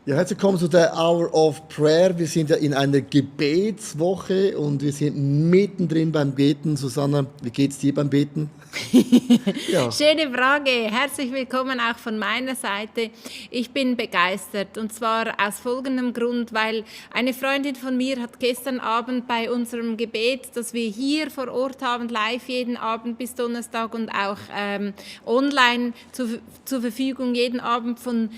Ja, herzlich willkommen zu der Hour of Prayer. Wir sind ja in einer Gebetswoche und wir sind mittendrin beim Beten. Susanna, wie geht's dir beim Beten? Ja, Schöne Frage. Herzlich willkommen auch von meiner Seite. Ich bin begeistert und zwar aus folgendem Grund, weil eine Freundin von mir hat gestern Abend bei unserem Gebet, das wir hier vor Ort haben, live jeden Abend bis Donnerstag und auch online zur Verfügung jeden Abend von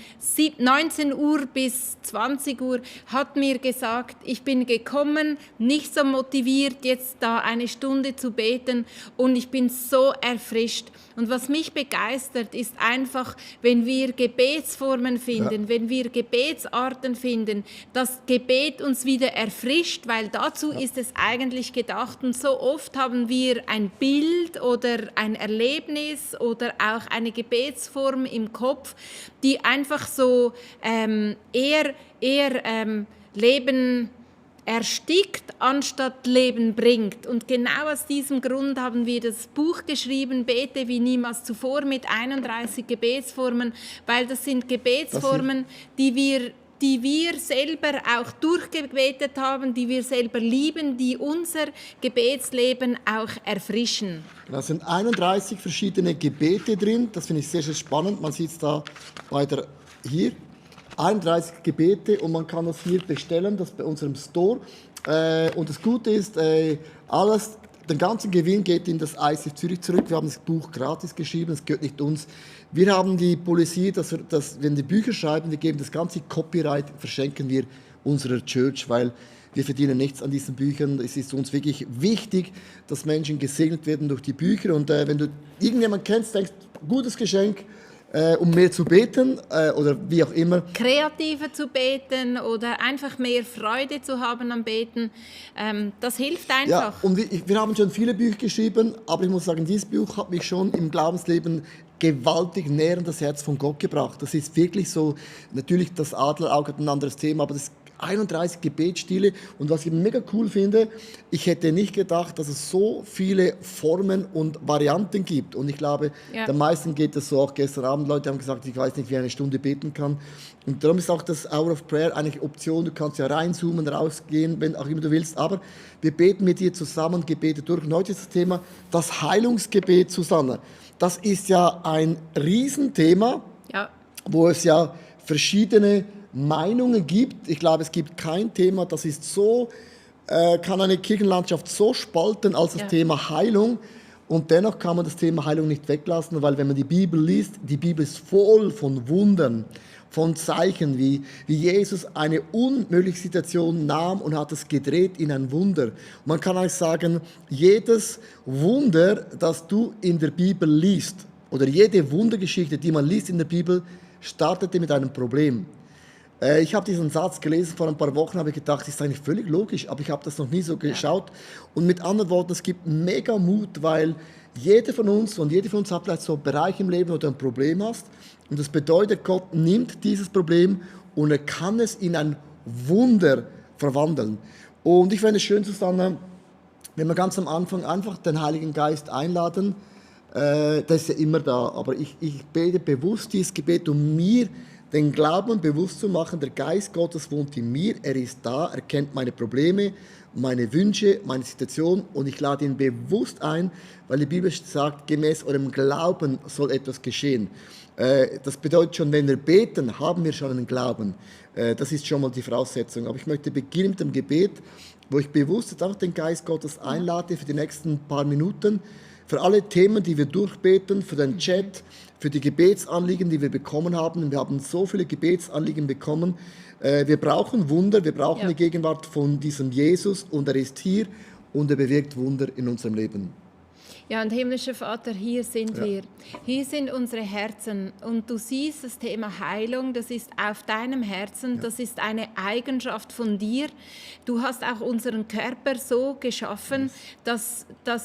19 Uhr bis 20 Uhr, hat mir gesagt, ich bin gekommen, nicht so motiviert, jetzt da eine Stunde zu beten und ich bin so erfrischt. Und was mich begeistert, ist einfach, wenn wir Gebetsformen ja, finden, wenn wir Gebetsarten finden, das Gebet uns wieder erfrischt, weil dazu ja. ist es eigentlich gedacht. Und so oft haben wir ein Bild oder ein Erlebnis oder auch eine Gebetsform im Kopf, die einfach so eher Leben erstickt, anstatt Leben bringt. Und genau aus diesem Grund haben wir das Buch geschrieben, Bete wie niemals zuvor, mit 31 Gebetsformen, weil das sind Das hier. Gebetsformen, die wir selber auch durchgebetet haben, die wir selber lieben, die unser Gebetsleben auch erfrischen. Da sind 31 verschiedene Gebete drin. Das finde ich sehr, sehr spannend. Man sieht es da weiter hier. 31 Gebete und man kann das hier bestellen, das bei unserem Store. Und das Gute ist, den ganzen Gewinn geht in das ICF Zürich zurück. Wir haben das Buch gratis geschrieben, es gehört nicht uns. Wir haben die Policy, dass wenn wir Bücher schreiben, wir geben das ganze Copyright, verschenken wir unserer Church, weil wir verdienen nichts an diesen Büchern. Es ist uns wirklich wichtig, dass Menschen gesegnet werden durch die Bücher. Und wenn du irgendjemanden kennst, denkst, gutes Geschenk, um mehr zu beten oder wie auch immer. Kreativer zu beten oder einfach mehr Freude zu haben am Beten, das hilft Ja, einfach. und wir haben schon viele Bücher geschrieben, aber ich muss sagen, dieses Buch hat mich schon im Glaubensleben gewaltig näher an das Herz von Gott gebracht. Das ist wirklich so, natürlich das Adlerauge hat ein anderes Thema, aber das 31 Gebetsstile. Und was ich mega cool finde, ich hätte nicht gedacht, dass es so viele Formen und Varianten gibt. Und ich glaube, Ja. den meisten geht es so. Auch gestern Abend Leute haben gesagt, ich weiß nicht, wie ich eine Stunde beten kann. Und darum ist auch das Hour of Prayer eigentlich Option. Du kannst ja reinzoomen, rausgehen, wenn auch immer du willst. Aber wir beten mit dir zusammen Gebete durch. Und heute ist das Thema das Heilungsgebet, Susanne. Das ist ja ein Riesenthema, Ja. wo es ja verschiedene Meinungen gibt. Ich glaube, es gibt kein Thema, das ist so, kann eine Kirchenlandschaft so spalten als das Ja. Thema Heilung. Und dennoch kann man das Thema Heilung nicht weglassen, weil wenn man die Bibel liest, die Bibel ist voll von Wundern, von Zeichen, wie Jesus eine unmögliche Situation nahm und hat es gedreht in ein Wunder. Und man kann eigentlich sagen, jedes Wunder, das du in der Bibel liest, oder jede Wundergeschichte, die man liest in der Bibel, startete mit einem Problem. Ich habe diesen Satz gelesen vor ein paar Wochen, habe ich gedacht, das ist eigentlich völlig logisch, aber ich habe das noch nie so geschaut. Und mit anderen Worten, es gibt mega Mut, weil jeder von uns hat vielleicht so einen Bereich im Leben, wo du ein Problem hast. Und das bedeutet, Gott nimmt dieses Problem und er kann es in ein Wunder verwandeln. Und ich fände es schön, Susanne, wenn wir ganz am Anfang einfach den Heiligen Geist einladen, das ist ja immer da, aber ich bete bewusst dieses Gebet, um mir den Glauben bewusst zu machen, der Geist Gottes wohnt in mir, er ist da, er kennt meine Probleme, meine Wünsche, meine Situation und ich lade ihn bewusst ein, weil die Bibel sagt, gemäß eurem Glauben soll etwas geschehen. Das bedeutet schon, wenn wir beten, haben wir schon einen Glauben. Das ist schon mal die Voraussetzung. Aber ich möchte beginnen mit dem Gebet, wo ich bewusst jetzt auch den Geist Gottes einlade für die nächsten paar Minuten, für alle Themen, die wir durchbeten, für den Chat, für die Gebetsanliegen, die wir bekommen haben. Wir haben so viele Gebetsanliegen bekommen. Wir brauchen Wunder, wir brauchen die Gegenwart von diesem Jesus und er ist hier und er bewirkt Wunder in unserem Leben. Ja, und himmlischer Vater, hier sind wir. Hier sind unsere Herzen. Und du siehst das Thema Heilung, das ist auf deinem Herzen, das ist eine Eigenschaft von dir. Du hast auch unseren Körper so geschaffen, dass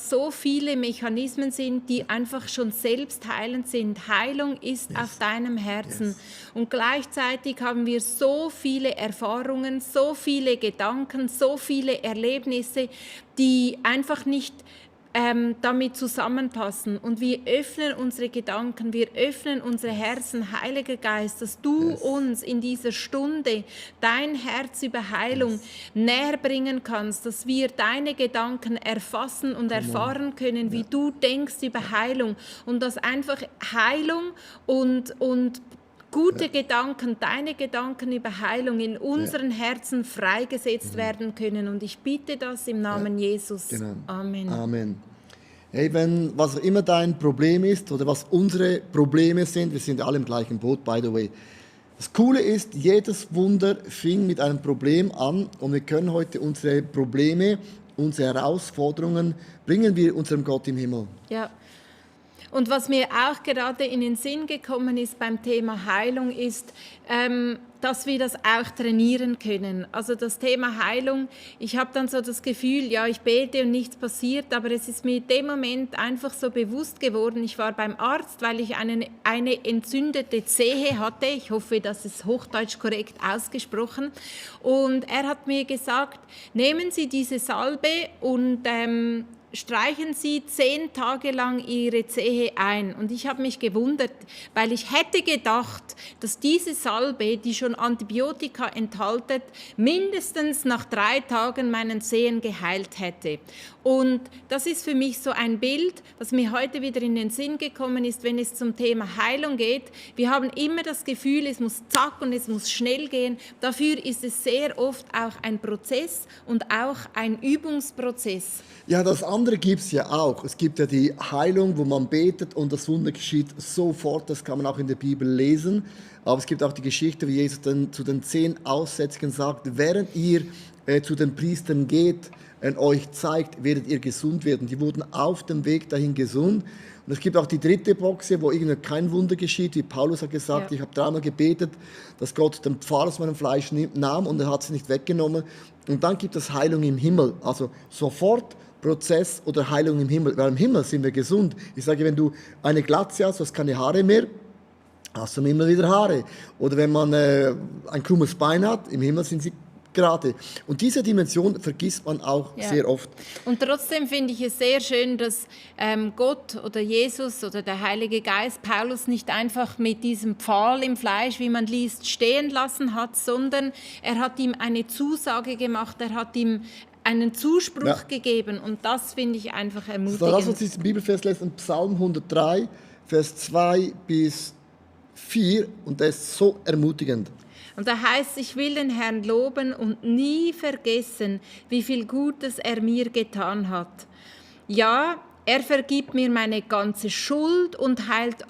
so viele Mechanismen sind, die einfach schon selbst heilend sind. Heilung ist auf deinem Herzen. Und gleichzeitig haben wir so viele Erfahrungen, so viele Gedanken, so viele Erlebnisse, die einfach nicht damit zusammenpassen. Und wir öffnen unsere Gedanken, wir öffnen unsere Herzen, Heiliger Geist, dass du uns in dieser Stunde dein Herz über Heilung näher bringen kannst, dass wir deine Gedanken erfassen und erfahren können, wie du denkst über Heilung und dass einfach Heilung und gute Gedanken, deine Gedanken über Heilung in unseren Herzen freigesetzt werden können. Und ich bitte das im Namen Jesus. Genau. Amen. Amen. Hey, was auch immer dein Problem ist oder was unsere Probleme sind, wir sind alle im gleichen Boot, by the way. Das Coole ist, jedes Wunder fing mit einem Problem an und wir können heute unsere Probleme, unsere Herausforderungen, bringen wir unserem Gott im Himmel. Ja. Und was mir auch gerade in den Sinn gekommen ist beim Thema Heilung, ist, dass wir das auch trainieren können. Also das Thema Heilung, ich habe dann so das Gefühl, ja, ich bete und nichts passiert, aber es ist mir in dem Moment einfach so bewusst geworden. Ich war beim Arzt, weil ich eine entzündete Zehe hatte. Ich hoffe, das ist hochdeutsch korrekt ausgesprochen. Und er hat mir gesagt, nehmen Sie diese Salbe und streichen Sie 10 Tage lang Ihre Zehe ein. Und ich habe mich gewundert, weil ich hätte gedacht, dass diese Salbe, die schon Antibiotika enthalten, mindestens nach 3 Tagen meinen Zehen geheilt hätte. Und das ist für mich so ein Bild, was mir heute wieder in den Sinn gekommen ist, wenn es zum Thema Heilung geht. Wir haben immer das Gefühl, es muss zack und es muss schnell gehen. Dafür ist es sehr oft auch ein Prozess und auch ein Übungsprozess. Ja, das andere gibt es ja auch. Es gibt ja die Heilung, wo man betet und das Wunder geschieht sofort. Das kann man auch in der Bibel lesen. Aber es gibt auch die Geschichte, wie Jesus dann zu den 10 Aussätzigen sagt, während ihr zu den Priestern geht, euch zeigt, werdet ihr gesund werden. Die wurden auf dem Weg dahin gesund. Und es gibt auch die dritte Box, wo irgendwie kein Wunder geschieht. Wie Paulus hat gesagt, ich habe 3-mal gebetet, dass Gott den Pfahl aus meinem Fleisch nahm und er hat sie nicht weggenommen. Und dann gibt es Heilung im Himmel. Also sofort Prozess oder Heilung im Himmel. Weil im Himmel sind wir gesund. Ich sage, wenn du eine Glatze hast, du hast keine Haare mehr, hast du im Himmel wieder Haare. Oder wenn man ein krummes Bein hat, im Himmel sind sie gerade. Und diese Dimension vergisst man auch sehr oft. Und trotzdem finde ich es sehr schön, dass Gott oder Jesus oder der Heilige Geist Paulus nicht einfach mit diesem Pfahl im Fleisch, wie man liest, stehen lassen hat, sondern er hat ihm eine Zusage gemacht, er hat ihm einen Zuspruch gegeben. Und das finde ich einfach ermutigend. So, lass uns diesen Bibelvers lesen, Psalm 103, Vers 2 bis 4. Und der ist so ermutigend. Und da heißt, ich will den Herrn loben und nie vergessen, wie viel Gutes er mir getan hat. Ja, er vergibt mir meine ganze Schuld und heilt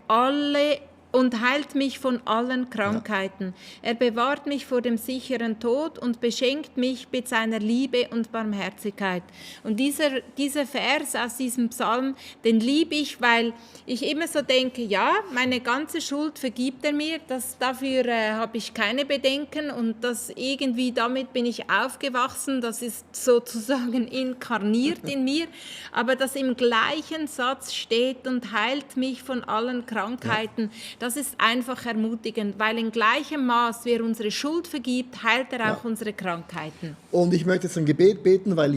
mich von allen Krankheiten. Er bewahrt mich vor dem sicheren Tod und beschenkt mich mit seiner Liebe und Barmherzigkeit. Und dieser Vers aus diesem Psalm, den liebe ich, weil ich immer so denke, ja, meine ganze Schuld vergibt er mir, dafür habe ich keine Bedenken und damit bin ich aufgewachsen, das ist sozusagen inkarniert in mir, aber dass im gleichen Satz steht und heilt mich von allen Krankheiten, das ist einfach ermutigend, weil in gleichem Maß, wie er unsere Schuld vergibt, heilt er auch unsere Krankheiten. Und ich möchte jetzt ein Gebet beten, weil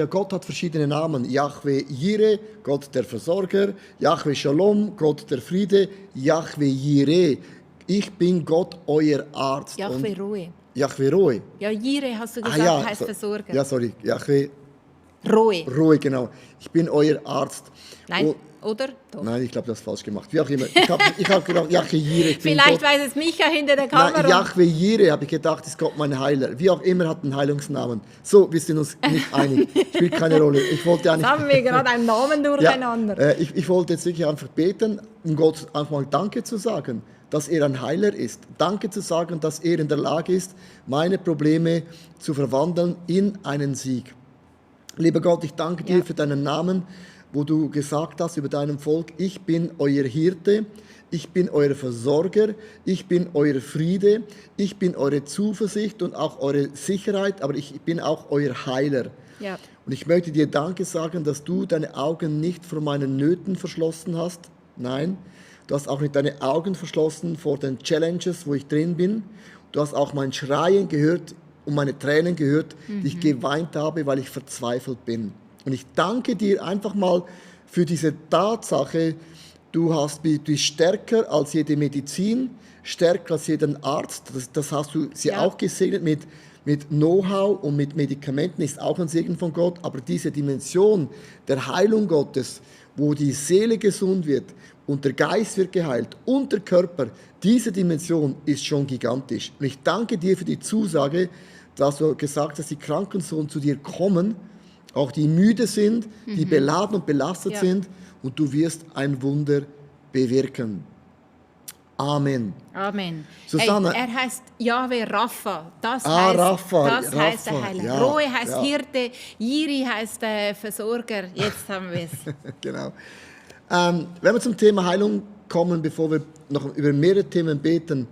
Gott hat verschiedene Namen. Yahweh Jireh, Gott der Versorger, Yahweh Shalom, Gott der Friede, Yahweh Jireh. Ich bin Gott, euer Arzt. Yahweh Roe. Yahweh Roe. Ja, Jireh hast du gesagt, heißt Versorger. Ja, sorry, Yahweh Roe. Roe, genau. Ich bin euer Arzt. Nein, oder? Doch. Nein, ich glaube, das ist falsch gemacht. Wie auch immer. Ich hab gedacht, Yahweh Jireh. Vielleicht weiß es Micha hinter der Kamera. Nein, Yahweh Jireh, habe ich gedacht, ist Gott mein Heiler. Wie auch immer hat einen Heilungsnamen. So, wir sind uns nicht einig. Spielt keine Rolle. Ich wollte Jetzt haben wir gerade einen Namen durcheinander. Ja, ich wollte jetzt wirklich einfach beten, um Gott einfach mal Danke zu sagen, dass er ein Heiler ist. Danke zu sagen, dass er in der Lage ist, meine Probleme zu verwandeln in einen Sieg. Lieber Gott, ich danke dir für deinen Namen, wo du gesagt hast über deinem Volk, ich bin euer Hirte, ich bin euer Versorger, ich bin euer Friede, ich bin eure Zuversicht und auch eure Sicherheit, aber ich bin auch euer Heiler. Ja. Und ich möchte dir Danke sagen, dass du deine Augen nicht vor meinen Nöten verschlossen hast. Nein, du hast auch nicht deine Augen verschlossen vor den Challenges, wo ich drin bin. Du hast auch mein Schreien gehört und meine Tränen gehört, die ich geweint habe, weil ich verzweifelt bin. Und ich danke dir einfach mal für diese Tatsache, du bist stärker als jede Medizin, stärker als jeden Arzt. Das hast du sie Ja. auch gesegnet mit Know-how und mit Medikamenten, ist auch ein Segen von Gott. Aber diese Dimension der Heilung Gottes, wo die Seele gesund wird und der Geist wird geheilt und der Körper, diese Dimension ist schon gigantisch. Und ich danke dir für die Zusage, dass du gesagt hast, dass die Kranken sollen zu dir kommen, auch die müde sind, die beladen und belastet Ja. sind, und du wirst ein Wunder bewirken. Amen. Amen. Susanne. Er heißt Jahwe Rapha. Das Rapha, heißt der Rapha, Heiler. ja, Roe heißt ja. Hirte, Jiri heißt Versorger. Jetzt haben wir es. Genau. Wenn wir zum Thema Heilung kommen, bevor wir noch über mehrere Themen beten,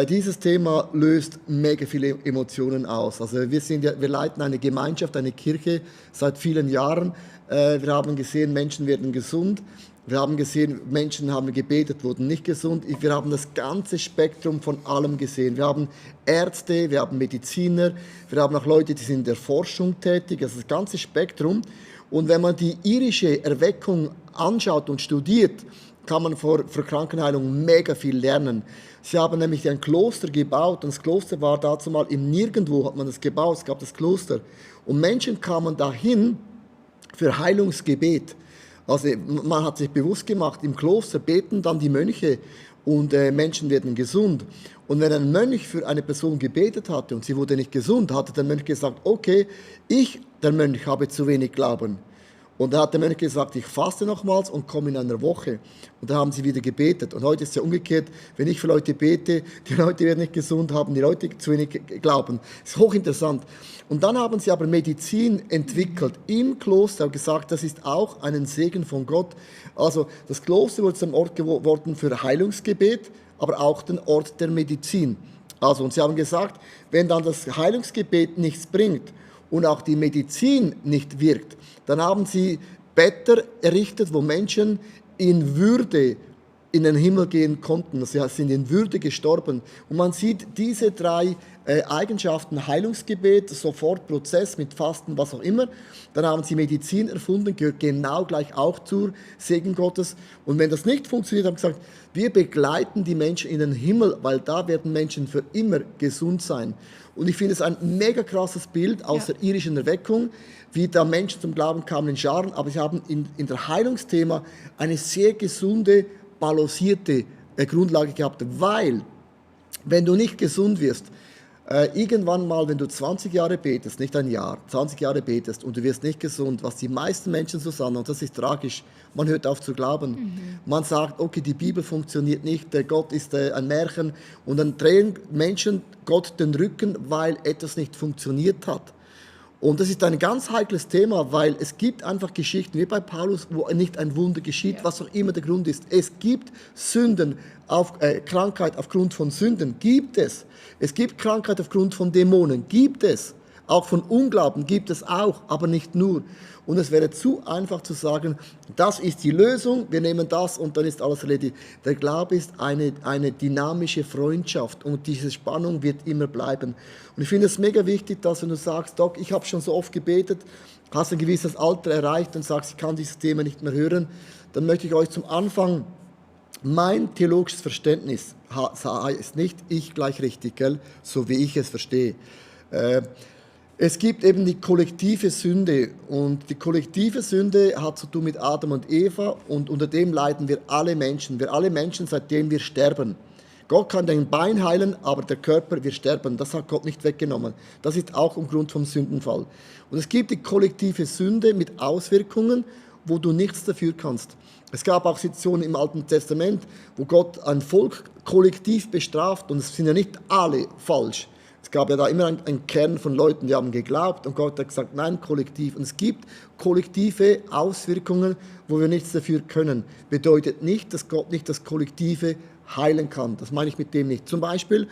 dieses Thema löst mega viele Emotionen aus. Also wir leiten eine Gemeinschaft, eine Kirche seit vielen Jahren. Wir haben gesehen, Menschen werden gesund. Wir haben gesehen, Menschen haben gebetet, wurden nicht gesund. Wir haben das ganze Spektrum von allem gesehen. Wir haben Ärzte, wir haben Mediziner, wir haben auch Leute, die sind in der Forschung tätig. Also das ganze Spektrum. Und wenn man die irische Erweckung anschaut und studiert, kann man für Krankenheilung mega viel lernen. Sie haben nämlich ein Kloster gebaut, und das Kloster war dazu mal im Nirgendwo, hat man das gebaut, es gab das Kloster. Und Menschen kamen dahin für Heilungsgebet. Also man hat sich bewusst gemacht, im Kloster beten dann die Mönche und Menschen werden gesund. Und wenn ein Mönch für eine Person gebetet hatte und sie wurde nicht gesund, hatte der Mönch gesagt, okay, der Mönch, habe zu wenig Glauben. Und dann hat der Mönch gesagt, ich faste nochmals und komme in einer Woche. Und dann haben sie wieder gebetet. Und heute ist es ja umgekehrt, wenn ich für Leute bete, die Leute werden nicht gesund, haben die Leute zu wenig Glauben. Das ist hochinteressant. Und dann haben sie aber Medizin entwickelt im Kloster und gesagt, das ist auch ein Segen von Gott. Also das Kloster wurde zum Ort geworden für Heilungsgebet, aber auch den Ort der Medizin. Also, und sie haben gesagt, wenn dann das Heilungsgebet nichts bringt und auch die Medizin nicht wirkt, dann haben sie Better errichtet, wo Menschen in Würde in den Himmel gehen konnten. Sie sind in Würde gestorben. Und man sieht diese drei Eigenschaften, Heilungsgebet, sofort Prozess mit Fasten, was auch immer. Dann haben sie Medizin erfunden, gehört genau gleich auch zur Segen Gottes. Und wenn das nicht funktioniert, haben sie gesagt, wir begleiten die Menschen in den Himmel, weil da werden Menschen für immer gesund sein. Und ich finde es ein mega krasses Bild aus der irischen Erweckung, wie da Menschen zum Glauben kamen in Scharen, aber sie haben in der Heilungsthema eine sehr gesunde, balancierte Grundlage gehabt, weil, wenn du nicht gesund wirst, irgendwann mal, wenn du 20 Jahre betest, nicht ein Jahr, 20 Jahre betest und du wirst nicht gesund, was die meisten Menschen so sagen, und das ist tragisch, man hört auf zu glauben. Man sagt, okay, die Bibel funktioniert nicht, der Gott ist ein Märchen, und dann drehen Menschen Gott den Rücken, weil etwas nicht funktioniert hat. Und das ist ein ganz heikles Thema, weil es gibt einfach Geschichten, wie bei Paulus, wo nicht ein Wunder geschieht, was auch immer der Grund ist. Es gibt Sünden, Krankheit aufgrund von Sünden, gibt es. Es gibt Krankheit aufgrund von Dämonen, gibt es. Auch von Unglauben gibt es auch, aber nicht nur. Und es wäre zu einfach zu sagen, das ist die Lösung, wir nehmen das und dann ist alles erledigt. Der Glaube ist eine dynamische Freundschaft und diese Spannung wird immer bleiben. Und ich finde es mega wichtig, dass wenn du sagst, Doc, ich habe schon so oft gebetet, hast ein gewisses Alter erreicht und sagst, ich kann dieses Thema nicht mehr hören, dann möchte ich euch zum Anfang mein theologisches Verständnis heißt nicht ich gleich richtig, gell? So wie ich es verstehe. Es gibt eben die kollektive Sünde, und die kollektive Sünde hat zu tun mit Adam und Eva, und unter dem leiden wir alle Menschen, seitdem wir sterben. Gott kann dein Bein heilen, aber der Körper wird sterben. Das hat Gott nicht weggenommen. Das ist auch aufgrund vom Sündenfall. Und es gibt die kollektive Sünde mit Auswirkungen, wo du nichts dafür kannst. Es gab auch Situationen im Alten Testament, wo Gott ein Volk kollektiv bestraft, und es sind ja nicht alle falsch. Es gab ja da immer einen Kern von Leuten, die haben geglaubt, und Gott hat gesagt, nein, kollektiv. Und es gibt kollektive Auswirkungen, wo wir nichts dafür können. Bedeutet nicht, dass Gott nicht das Kollektive heilen kann. Das meine ich mit dem nicht. Zum Beispiel,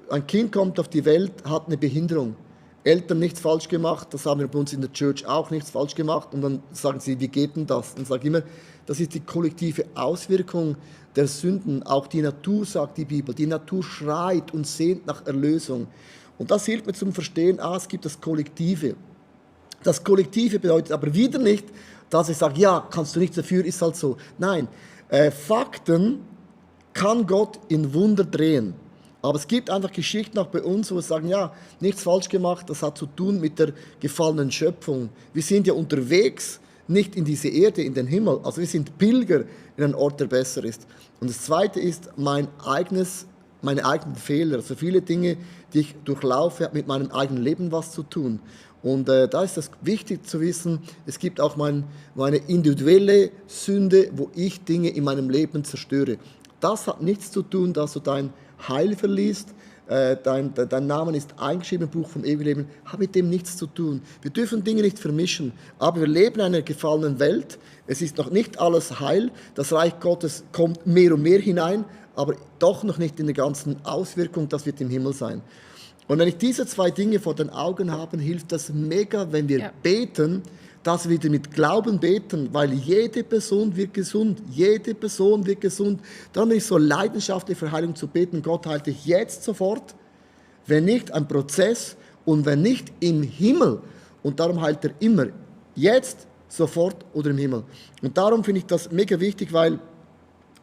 ein Kind kommt auf die Welt, hat eine Behinderung. Eltern nichts falsch gemacht, das haben wir bei uns in der Church auch nichts falsch gemacht. Und dann sagen sie, wie geht denn das? Und ich sage immer, das ist die kollektive Auswirkung der Sünden. Auch die Natur, sagt die Bibel, die Natur schreit und sehnt nach Erlösung. Und das hilft mir zum Verstehen, es gibt das Kollektive. Das Kollektive bedeutet aber wieder nicht, dass ich sage, ja, kannst du nichts dafür, ist halt so. Nein, Fakten kann Gott in Wunder drehen. Aber es gibt einfach Geschichten auch bei uns, wo wir sagen, ja, nichts falsch gemacht, das hat zu tun mit der gefallenen Schöpfung. Wir sind ja unterwegs, nicht in diese Erde, in den Himmel. Also wir sind Pilger in einen Ort, der besser ist. Und das Zweite ist meine eigenen Fehler. Also viele Dinge, die ich durchlaufe, haben mit meinem eigenen Leben was zu tun. Und da ist es wichtig zu wissen, es gibt auch meine individuelle Sünde, wo ich Dinge in meinem Leben zerstöre. Das hat nichts zu tun, dass du dein Heil verliest, dein Name ist eingeschrieben im Buch vom ewigen Leben, hat mit dem nichts zu tun. Wir dürfen Dinge nicht vermischen, aber wir leben in einer gefallenen Welt. Es ist noch nicht alles heil, das Reich Gottes kommt mehr und mehr hinein, aber doch noch nicht in der ganzen Auswirkung, das wird im Himmel sein. Und wenn ich diese zwei Dinge vor den Augen habe, hilft das mega, wenn wir beten, dass wir wieder mit Glauben beten, weil jede Person wird gesund. Jede Person wird gesund. Darum bin ich so leidenschaftlich für Heilung zu beten. Gott heilt dich jetzt sofort, wenn nicht ein Prozess und wenn nicht im Himmel. Und darum heilt er immer, jetzt, sofort oder im Himmel. Und darum finde ich das mega wichtig, weil,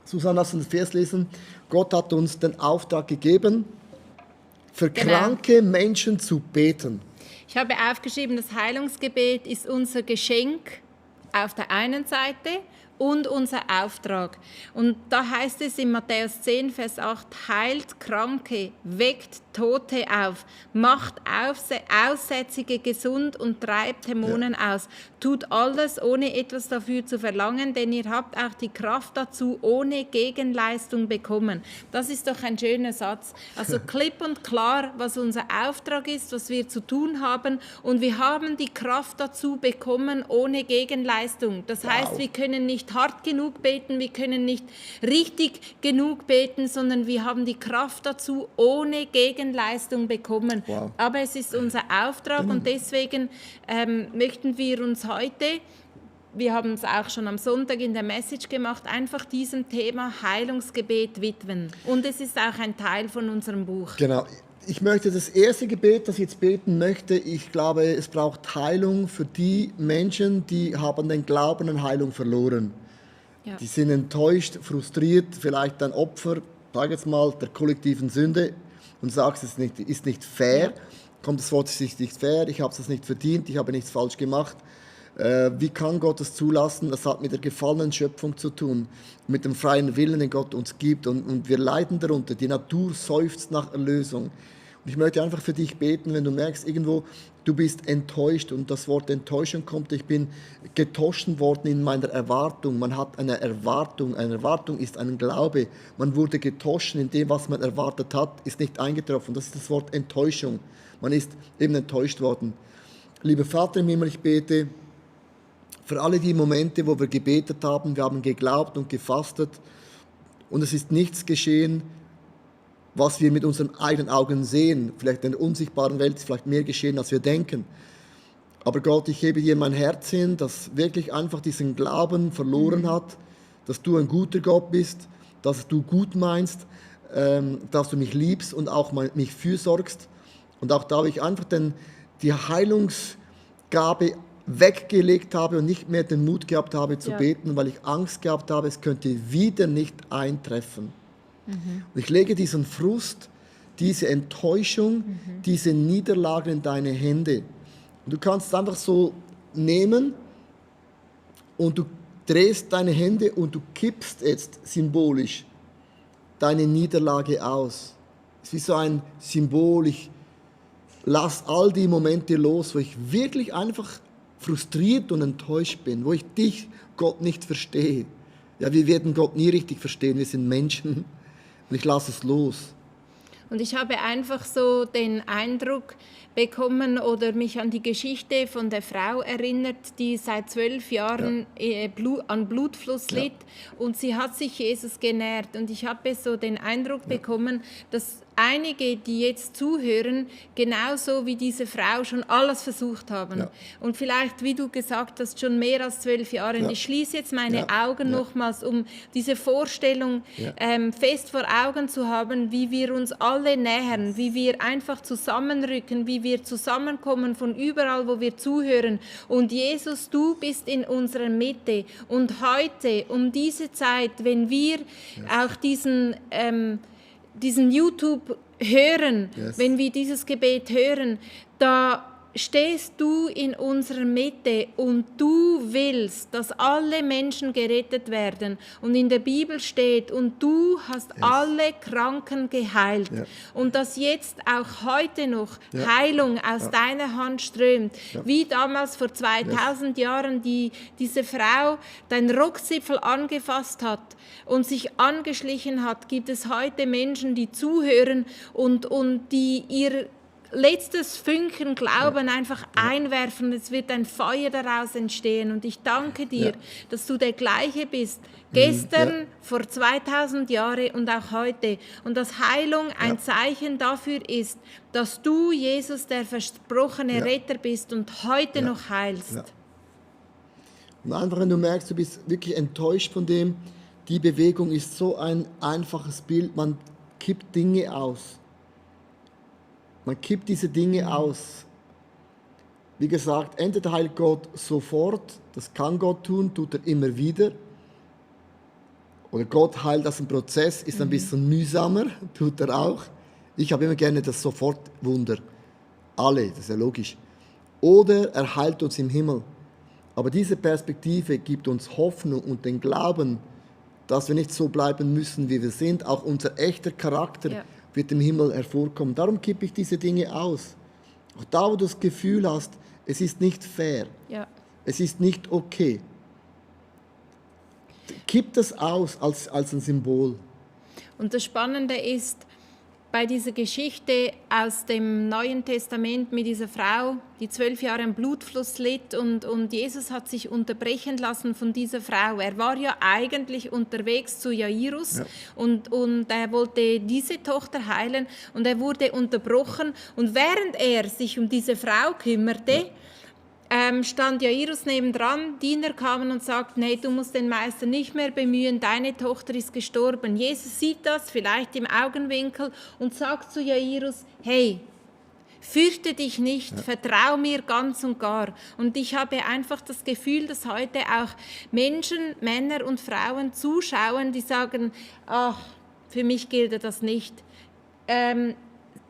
Susanne, lass uns den Vers lesen, Gott hat uns den Auftrag gegeben, für kranke Menschen zu beten. Ich habe aufgeschrieben, das Heilungsgebet ist unser Geschenk auf der einen Seite und unser Auftrag. Und da heißt es in Matthäus 10, Vers 8, heilt Kranke, weckt Tote auf, macht Aussätzige gesund und treibt Dämonen aus. Tut alles, ohne etwas dafür zu verlangen, denn ihr habt auch die Kraft dazu, ohne Gegenleistung bekommen. Das ist doch ein schöner Satz. Also klipp und klar, was unser Auftrag ist, was wir zu tun haben. Und wir haben die Kraft dazu bekommen, ohne Gegenleistung. Das heißt, wir können nicht hart genug beten, wir können nicht richtig genug beten, sondern wir haben die Kraft dazu, ohne Gegenleistung bekommen. Wow. Aber es ist unser Auftrag und deswegen möchten wir uns heute, wir haben es auch schon am Sonntag in der Message gemacht, einfach diesem Thema Heilungsgebet widmen. Und es ist auch ein Teil von unserem Buch. Genau. Ich möchte das erste Gebet, das ich jetzt beten möchte, ich glaube, es braucht Heilung für die Menschen, die haben den Glauben an Heilung verloren. Ja. Die sind enttäuscht, frustriert, vielleicht ein Opfer, sage jetzt mal, der kollektiven Sünde und sagst, es ist nicht fair. Ja. Kommt das Wort, es ist nicht fair, ich habe es nicht verdient, ich habe nichts falsch gemacht. Wie kann Gott das zulassen? Das hat mit der gefallenen Schöpfung zu tun, mit dem freien Willen, den Gott uns gibt. Und wir leiden darunter. Die Natur seufzt nach Erlösung. Und ich möchte einfach für dich beten, wenn du merkst, irgendwo, du bist enttäuscht und das Wort Enttäuschung kommt. Ich bin getoschen worden in meiner Erwartung. Man hat eine Erwartung. Eine Erwartung ist ein Glaube. Man wurde getoschen in dem, was man erwartet hat, ist nicht eingetroffen. Das ist das Wort Enttäuschung. Man ist eben enttäuscht worden. Lieber Vater im Himmel, ich bete für alle die Momente, wo wir gebetet haben, wir haben geglaubt und gefastet und es ist nichts geschehen, was wir mit unseren eigenen Augen sehen. Vielleicht in der unsichtbaren Welt ist vielleicht mehr geschehen, als wir denken. Aber Gott, ich hebe dir mein Herz hin, das wirklich einfach diesen Glauben verloren hat, dass du ein guter Gott bist, dass du gut meinst, dass du mich liebst und auch mich fürsorgst. Und auch da ich einfach die Heilungsgabe weggelegt habe und nicht mehr den Mut gehabt habe zu beten, weil ich Angst gehabt habe, es könnte wieder nicht eintreffen. Und ich lege diesen Frust, diese Enttäuschung, diese Niederlage in deine Hände. Und du kannst es einfach so nehmen und du drehst deine Hände und du kippst jetzt symbolisch deine Niederlage aus. Es ist wie so ein Symbol, ich lass all die Momente los, wo ich wirklich einfach frustriert und enttäuscht bin, wo ich dich, Gott, nicht verstehe. Ja, wir werden Gott nie richtig verstehen, wir sind Menschen und ich lasse es los. Und ich habe einfach so den Eindruck bekommen oder mich an die Geschichte von der Frau erinnert, die seit 12 Jahren an Blutfluss litt und sie hat sich Jesus genährt. Und ich habe so den Eindruck bekommen, dass einige, die jetzt zuhören, genauso wie diese Frau schon alles versucht haben. Ja. Und vielleicht, wie du gesagt hast, schon mehr als 12 Jahre. Und Ja. ich schließe jetzt meine Ja. Augen Ja. nochmals, um diese Vorstellung Ja. fest vor Augen zu haben, wie wir uns alle nähern, wie wir einfach zusammenrücken, wie wir zusammenkommen von überall, wo wir zuhören. Und Jesus, du bist in unserer Mitte. Und heute, um diese Zeit, wenn wir auch diesen YouTube hören, Yes. wenn wir dieses Gebet hören, da stehst du in unserer Mitte und du willst, dass alle Menschen gerettet werden. Und in der Bibel steht, und du hast alle Kranken geheilt. Ja. Und dass jetzt auch heute noch Ja. Heilung aus deiner Hand strömt. Ja. Wie damals vor 2000 Jahren diese Frau dein Rockzipfel angefasst hat und sich angeschlichen hat, gibt es heute Menschen, die zuhören und die ihr letztes Fünkchen Glauben einfach einwerfen. Es wird ein Feuer daraus entstehen. Und ich danke dir, Ja. dass du der Gleiche bist. Gestern, Ja. vor 2000 Jahren und auch heute. Und dass Heilung ein Zeichen dafür ist, dass du, Jesus, der versprochene Ja. Retter bist und heute noch heilst. Ja. Und einfach, wenn du merkst, du bist wirklich enttäuscht von dem, die Bewegung ist so ein einfaches Bild, man kippt Dinge aus. Man kippt diese Dinge aus. Wie gesagt, entweder heilt Gott sofort, das kann Gott tun, tut er immer wieder. Oder Gott heilt das im Prozess, ist ein bisschen mühsamer, tut er auch. Ich habe immer gerne das Sofortwunder. Alle, das ist ja logisch. Oder er heilt uns im Himmel. Aber diese Perspektive gibt uns Hoffnung und den Glauben, dass wir nicht so bleiben müssen, wie wir sind. Auch unser echter Charakter wird im Himmel hervorkommen. Darum kippe ich diese Dinge aus. Auch da, wo du das Gefühl hast, es ist nicht fair, Ja. es ist nicht okay. Kipp das aus als ein Symbol. Und das Spannende ist, bei dieser Geschichte aus dem Neuen Testament mit dieser Frau, die 12 Jahre am Blutfluss litt und Jesus hat sich unterbrechen lassen von dieser Frau. Er war ja eigentlich unterwegs zu Jairus und er wollte diese Tochter heilen und er wurde unterbrochen. Und während er sich um diese Frau kümmerte, stand Jairus nebendran, Diener kamen und sagten, hey, du musst den Meister nicht mehr bemühen, deine Tochter ist gestorben. Jesus sieht das vielleicht im Augenwinkel und sagt zu Jairus, hey, fürchte dich nicht, vertrau mir ganz und gar. Und ich habe einfach das Gefühl, dass heute auch Menschen, Männer und Frauen zuschauen, die sagen, ach, für mich gilt das nicht.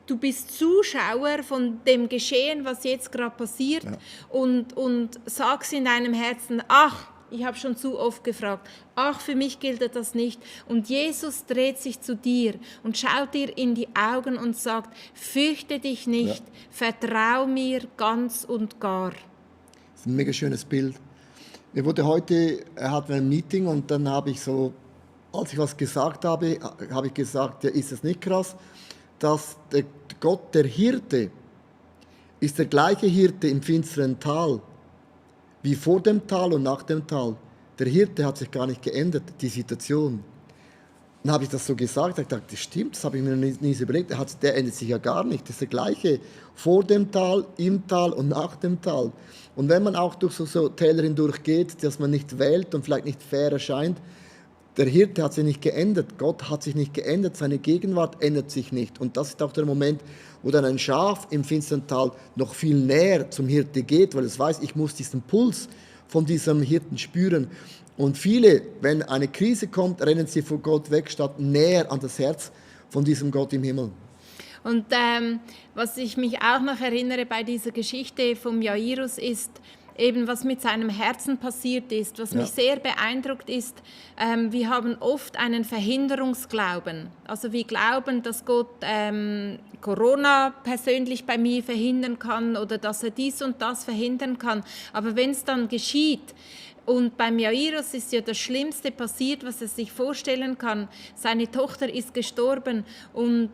Du bist Zuschauer von dem Geschehen, was jetzt gerade passiert und sagst in deinem Herzen, ach, ich habe schon zu oft gefragt, ach, für mich gilt das nicht. Und Jesus dreht sich zu dir und schaut dir in die Augen und sagt, fürchte dich nicht, vertrau mir ganz und gar. Das ist ein mega schönes Bild. Wir wurde heute, hatten wir ein Meeting und dann habe ich so, als ich was gesagt habe, habe ich gesagt, ja, ist es nicht krass, dass der Gott, der Hirte, ist der gleiche Hirte im finsteren Tal, wie vor dem Tal und nach dem Tal. Der Hirte hat sich gar nicht geändert, die Situation. Dann habe ich das so gesagt, ich dachte, das stimmt, das habe ich mir nie so überlegt. Der ändert sich ja gar nicht. Das ist der gleiche vor dem Tal, im Tal und nach dem Tal. Und wenn man auch durch so Täler hindurch geht, dass man nicht wählt und vielleicht nicht fair erscheint, der Hirte hat sich nicht geändert, Gott hat sich nicht geändert, seine Gegenwart ändert sich nicht. Und das ist auch der Moment, wo dann ein Schaf im finsteren Tal noch viel näher zum Hirte geht, weil es weiß, ich muss diesen Puls von diesem Hirten spüren. Und viele, wenn eine Krise kommt, rennen sie vor Gott weg, statt näher an das Herz von diesem Gott im Himmel. Und was ich mich auch noch erinnere bei dieser Geschichte vom Jairus ist, eben was mit seinem Herzen passiert ist, was mich sehr beeindruckt ist, wir haben oft einen Verhinderungsglauben. Also wir glauben, dass Gott Corona persönlich bei mir verhindern kann oder dass er dies und das verhindern kann. Aber wenn es dann geschieht, und beim Jairus ist ja das Schlimmste passiert, was er sich vorstellen kann. Seine Tochter ist gestorben und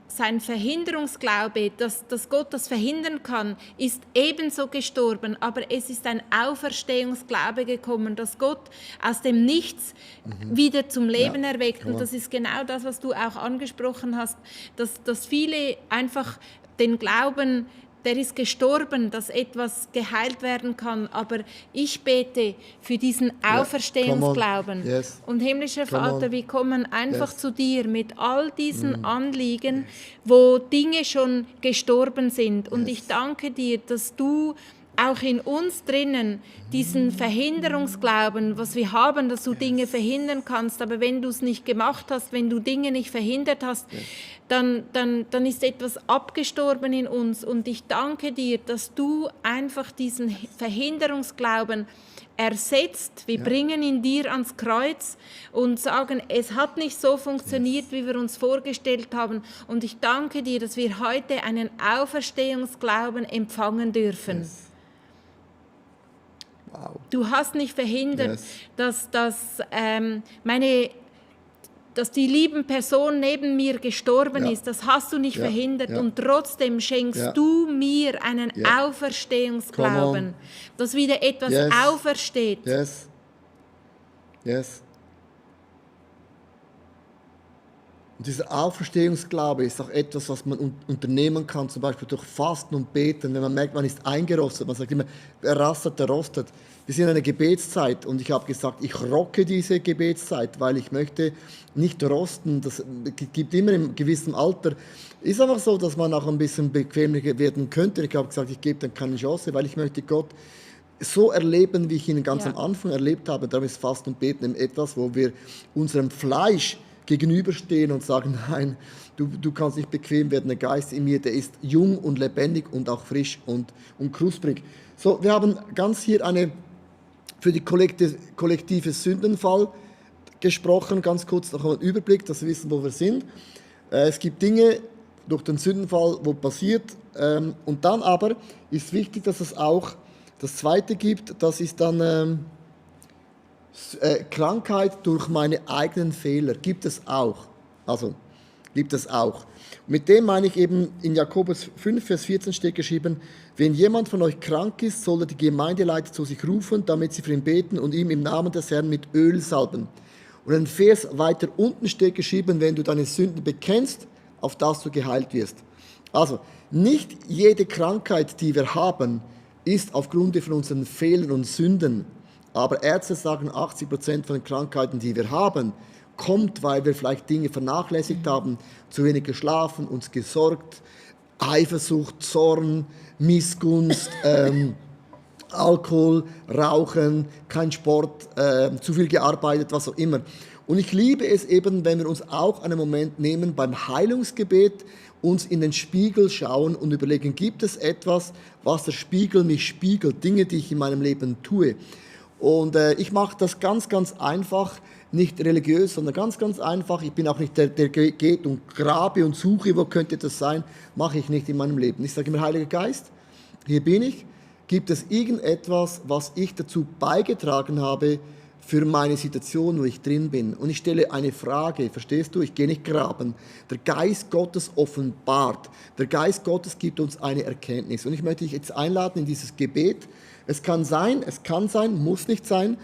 sein Verhinderungsglaube, dass Gott das verhindern kann, ist ebenso gestorben, aber es ist ein Auferstehungsglaube gekommen, dass Gott aus dem Nichts wieder zum Leben erweckt. Und das ist genau das, was du auch angesprochen hast, dass viele einfach den Glauben, der ist gestorben, dass etwas geheilt werden kann. Aber ich bete für diesen Auferstehungsglauben. Yes. Und himmlischer Vater, wir kommen einfach Yes. zu dir mit all diesen Anliegen, wo Dinge schon gestorben sind. Und ich danke dir, dass du auch in uns drinnen diesen Verhinderungsglauben, was wir haben, dass du Dinge verhindern kannst, aber wenn du es nicht gemacht hast, wenn du Dinge nicht verhindert hast, dann ist etwas abgestorben in uns. Und ich danke dir, dass du einfach diesen Verhinderungsglauben ersetzt. Wir bringen ihn dir ans Kreuz und sagen, es hat nicht so funktioniert, wie wir uns vorgestellt haben. Und ich danke dir, dass wir heute einen Auferstehungsglauben empfangen dürfen. Yes. Wow. Du hast nicht verhindert, Yes. dass die lieben Person neben mir gestorben Ja. ist. Das hast du nicht Ja. verhindert. Ja. Und trotzdem schenkst Ja. du mir einen Ja. Auferstehungsglauben, Come dass wieder etwas Yes. aufersteht. Yes. Yes. Und dieser Auferstehungsglaube ist auch etwas, was man unternehmen kann, zum Beispiel durch Fasten und Beten. Wenn man merkt, man ist eingerostet, man sagt immer, wer rastet, der rostet. Wir sind in einer Gebetszeit und ich habe gesagt, ich rocke diese Gebetszeit, weil ich möchte nicht rosten. Das gibt immer im gewissen Alter. Ist einfach so, dass man auch ein bisschen bequemlicher werden könnte. Ich habe gesagt, ich gebe dann keine Chance, weil ich möchte Gott so erleben, wie ich ihn ganz am Anfang erlebt habe. Darum ist Fasten und Beten etwas, wo wir unserem Fleisch gegenüberstehen und sagen, nein, du kannst nicht bequem werden, der Geist in mir, der ist jung und lebendig und auch frisch und knusprig. So, wir haben ganz hier für die kollektive Sündenfall gesprochen, ganz kurz noch einen Überblick, dass wir wissen, wo wir sind. Es gibt Dinge durch den Sündenfall, wo passiert, und dann aber ist wichtig, dass es auch das Zweite gibt, das ist dann Krankheit durch meine eigenen Fehler gibt es auch. Also, gibt es auch. Mit dem meine ich eben, in Jakobus 5, Vers 14 steht geschrieben, wenn jemand von euch krank ist, soll er die Gemeindeleiter zu sich rufen, damit sie für ihn beten und ihm im Namen des Herrn mit Öl salben. Und ein Vers weiter unten steht geschrieben, wenn du deine Sünden bekennst, auf dass du geheilt wirst. Also, nicht jede Krankheit, die wir haben, ist aufgrund von unseren Fehlern und Sünden. Aber Ärzte sagen, 80% von den Krankheiten, die wir haben, kommt, weil wir vielleicht Dinge vernachlässigt haben, zu wenig geschlafen, uns gesorgt, Eifersucht, Zorn, Missgunst, Alkohol, Rauchen, kein Sport, zu viel gearbeitet, was auch immer. Und ich liebe es eben, wenn wir uns auch einen Moment nehmen beim Heilungsgebet, uns in den Spiegel schauen und überlegen, gibt es etwas, was der Spiegel mich spiegelt, Dinge, die ich in meinem Leben tue. Und ich mache das ganz, ganz einfach, nicht religiös, sondern ganz, ganz einfach. Ich bin auch nicht der geht und grabe und suche, wo könnte das sein, mache ich nicht in meinem Leben. Ich sage immer, Heiliger Geist, hier bin ich. Gibt es irgendetwas, was ich dazu beigetragen habe für meine Situation, wo ich drin bin? Und ich stelle eine Frage, verstehst du? Ich gehe nicht graben. Der Geist Gottes offenbart. Der Geist Gottes gibt uns eine Erkenntnis. Und ich möchte dich jetzt einladen in dieses Gebet. Es kann sein, muss nicht sein,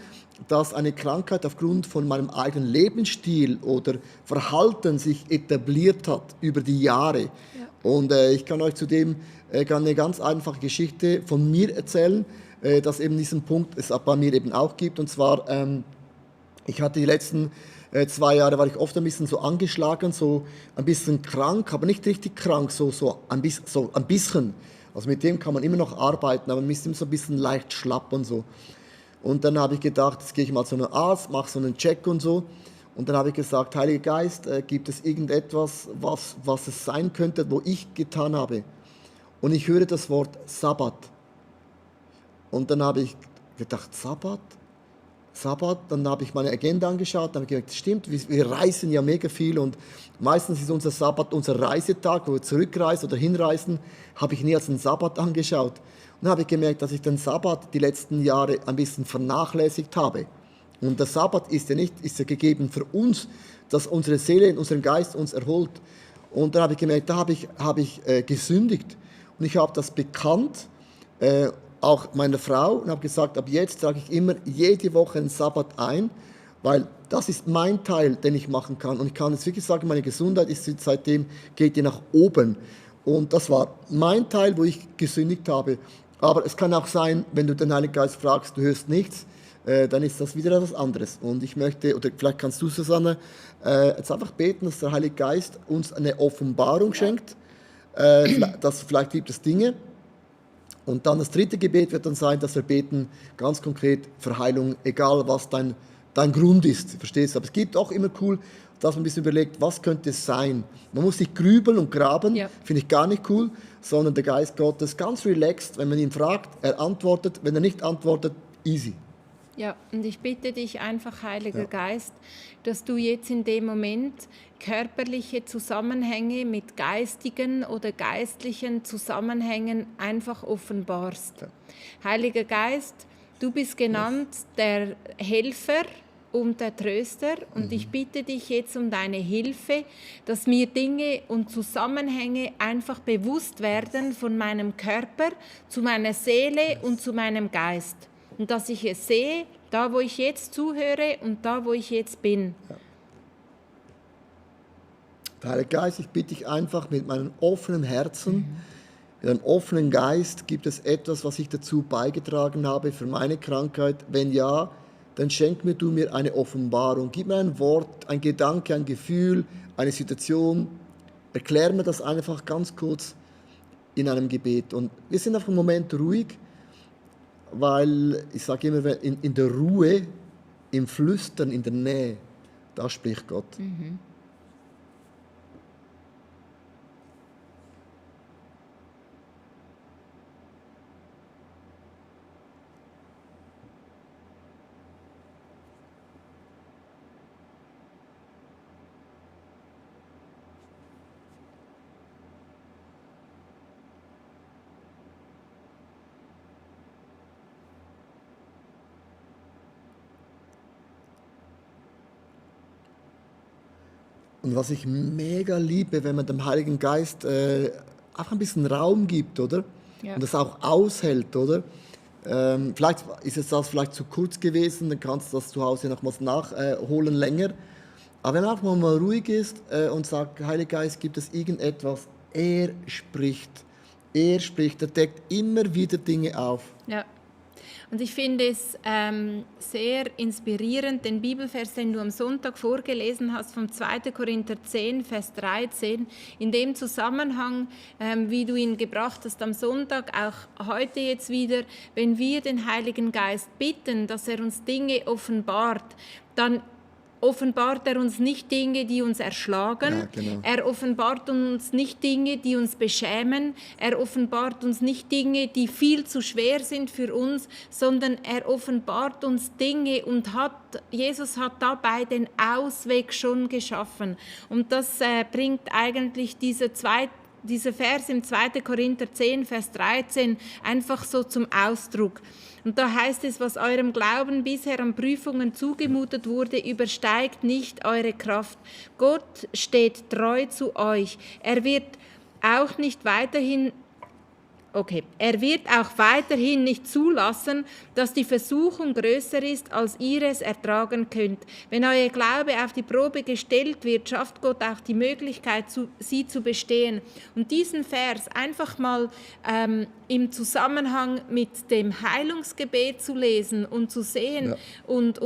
dass eine Krankheit aufgrund von meinem eigenen Lebensstil oder Verhalten sich etabliert hat über die Jahre. Ja. Und ich kann euch zudem eine ganz einfache Geschichte von mir erzählen, dass eben diesen Punkt es bei mir eben auch gibt. Und zwar, ich hatte die letzten 2 Jahre, war ich oft ein bisschen so angeschlagen, so ein bisschen krank, aber nicht richtig krank, so ein bisschen. Also mit dem kann man immer noch arbeiten, aber man ist immer so ein bisschen leicht schlapp und so. Und dann habe ich gedacht, jetzt gehe ich mal zu einem Arzt, mache so einen Check und so. Und dann habe ich gesagt, Heiliger Geist, gibt es irgendetwas, was es sein könnte, wo ich getan habe? Und ich höre das Wort Sabbat. Und dann habe ich gedacht, Sabbat? Dann habe ich meine Agenda angeschaut, dann habe ich gedacht, stimmt, wir reisen ja mega viel und meistens ist unser Sabbat unser Reisetag, wo wir zurückreisen oder hinreisen, habe ich nie als einen Sabbat angeschaut. Und dann habe ich gemerkt, dass ich den Sabbat die letzten Jahre ein bisschen vernachlässigt habe. Und der Sabbat ist ja gegeben für uns, dass unsere Seele, unseren Geist uns erholt. Und dann habe ich gemerkt, da habe ich gesündigt. Und ich habe das bekannt, auch meiner Frau, und habe gesagt, ab jetzt trage ich immer jede Woche einen Sabbat ein, weil das ist mein Teil, den ich machen kann. Und ich kann jetzt wirklich sagen, meine Gesundheit ist seitdem, geht die nach oben. Und das war mein Teil, wo ich gesündigt habe. Aber es kann auch sein, wenn du den Heiligen Geist fragst, du hörst nichts, dann ist das wieder etwas anderes. Und ich möchte, oder vielleicht kannst du, Susanne, jetzt einfach beten, dass der Heilige Geist uns eine Offenbarung schenkt. Vielleicht gibt es Dinge. Und dann das dritte Gebet wird dann sein, dass wir beten, ganz konkret für Heilung, egal was dein Grund ist. Verstehst du? Aber es gibt auch immer cool, dass man ein bisschen überlegt, was könnte es sein. Man muss nicht grübeln und graben, finde ich gar nicht cool, sondern der Geist Gottes ganz relaxed, wenn man ihn fragt, er antwortet, wenn er nicht antwortet, easy. Ja, und ich bitte dich einfach, Heiliger Geist, dass du jetzt in dem Moment körperliche Zusammenhänge mit geistigen oder geistlichen Zusammenhängen einfach offenbarst. Ja. Heiliger Geist, du bist genannt der Helfer und der Tröster, und ich bitte dich jetzt um deine Hilfe, dass mir Dinge und Zusammenhänge einfach bewusst werden von meinem Körper zu meiner Seele und zu meinem Geist. Und dass ich es sehe, da wo ich jetzt zuhöre und da wo ich jetzt bin. Ja. Heilige Geist, ich bitte dich einfach mit meinem offenen Herzen, mit einem offenen Geist, gibt es etwas, was ich dazu beigetragen habe für meine Krankheit? Wenn ja, dann schenk du mir eine Offenbarung. Gib mir ein Wort, ein Gedanke, ein Gefühl, eine Situation. Erklär mir das einfach ganz kurz in einem Gebet. Und wir sind auf einen Moment ruhig, weil ich sage immer, in der Ruhe, im Flüstern, in der Nähe, da spricht Gott. Und was ich mega liebe, wenn man dem Heiligen Geist auch ein bisschen Raum gibt, oder? Ja. Und das auch aushält, oder? Vielleicht ist es das vielleicht zu kurz gewesen, dann kannst du das zu Hause nochmals nachholen länger. Aber wenn man auch mal ruhig ist und sagt, Heiliger Geist, gibt es irgendetwas? Er spricht, er deckt immer wieder Dinge auf. Ja. Und ich finde es sehr inspirierend, den Bibelvers, den du am Sonntag vorgelesen hast, vom 2. Korinther 10, Vers 13, in dem Zusammenhang, wie du ihn gebracht hast am Sonntag, auch heute jetzt wieder, wenn wir den Heiligen Geist bitten, dass er uns Dinge offenbart, dann offenbart er uns nicht Dinge, die uns erschlagen. Ja, genau. Er offenbart uns nicht Dinge, die uns beschämen. Er offenbart uns nicht Dinge, die viel zu schwer sind für uns, sondern er offenbart uns Dinge und Jesus hat dabei den Ausweg schon geschaffen. Und das bringt eigentlich dieser Vers im 2. Korinther 10, Vers 13 einfach so zum Ausdruck. Und da heißt es, was eurem Glauben bisher an Prüfungen zugemutet wurde, übersteigt nicht eure Kraft. Gott steht treu zu euch. Er wird auch weiterhin nicht zulassen, dass die Versuchung größer ist, als ihr es ertragen könnt. Wenn euer Glaube auf die Probe gestellt wird, schafft Gott auch die Möglichkeit, sie zu bestehen. Und diesen Vers einfach mal im Zusammenhang mit dem Heilungsgebet zu lesen und zu sehen und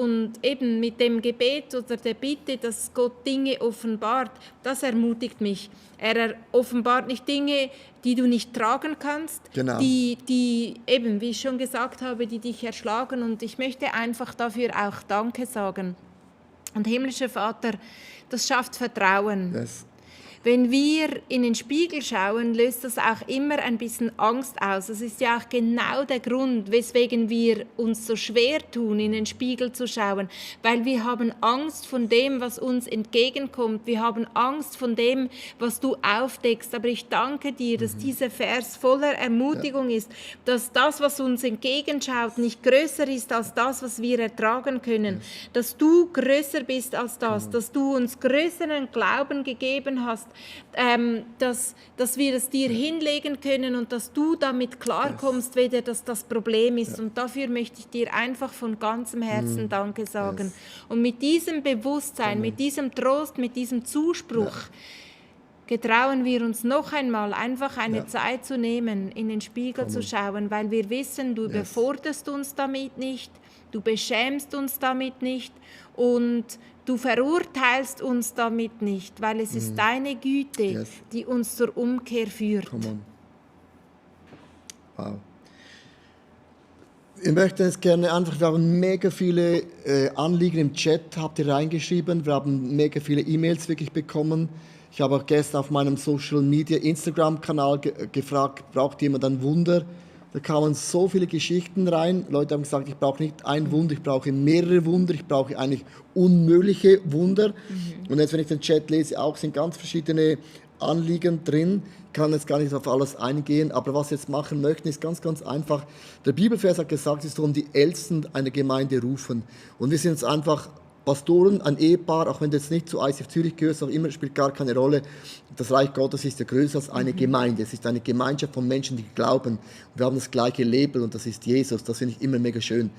eben mit dem Gebet oder der Bitte, dass Gott Dinge offenbart, das ermutigt mich. Er offenbart nicht Dinge, die du nicht tragen kannst, genau. die eben, wie ich schon gesagt habe, die dich erschlagen. Und ich möchte einfach dafür auch Danke sagen. Und himmlischer Vater, das schafft Vertrauen. Yes. Wenn wir in den Spiegel schauen, löst das auch immer ein bisschen Angst aus. Das ist ja auch genau der Grund, weswegen wir uns so schwer tun, in den Spiegel zu schauen. Weil wir haben Angst von dem, was uns entgegenkommt. Wir haben Angst von dem, was du aufdeckst. Aber ich danke dir, dass dieser Vers voller Ermutigung ist, dass das, was uns entgegenschaut, nicht größer ist als das, was wir ertragen können. Dass du größer bist als das, dass du uns größeren Glauben gegeben hast, dass wir es dir hinlegen können und dass du damit klarkommst, weder dass das Problem ist. Und dafür möchte ich dir einfach von ganzem Herzen Danke sagen. Und mit diesem Bewusstsein, mit diesem Trost, mit diesem Zuspruch, getrauen wir uns noch einmal, einfach eine Zeit zu nehmen, in den Spiegel zu schauen, weil wir wissen, du überforderst uns damit nicht, du beschämst uns damit nicht und du verurteilst uns damit nicht, weil es ist deine Güte, die uns zur Umkehr führt. Wow. Ich möchte jetzt gerne einfach, wir haben mega viele Anliegen im Chat, habt ihr reingeschrieben, wir haben mega viele E-Mails wirklich bekommen. Ich habe auch gestern auf meinem Social Media Instagram-Kanal gefragt, braucht jemand ein Wunder? Da kamen so viele Geschichten rein. Leute haben gesagt, ich brauche nicht ein Wunder, ich brauche mehrere Wunder, ich brauche eigentlich unmögliche Wunder. Und jetzt, wenn ich den Chat lese, auch sind ganz verschiedene Anliegen drin. Ich kann jetzt gar nicht auf alles eingehen, aber was wir jetzt machen möchten, ist ganz, ganz einfach. Der Bibelvers hat gesagt, es sollen die Ältesten einer Gemeinde rufen. Und wir sind jetzt einfach Pastoren, ein Ehepaar, auch wenn du jetzt nicht zu ICF Zürich gehörst, auch immer, spielt gar keine Rolle. Das Reich Gottes ist ja größer als eine Gemeinde. Es ist eine Gemeinschaft von Menschen, die glauben. Und wir haben das gleiche Label und das ist Jesus. Das finde ich immer mega schön.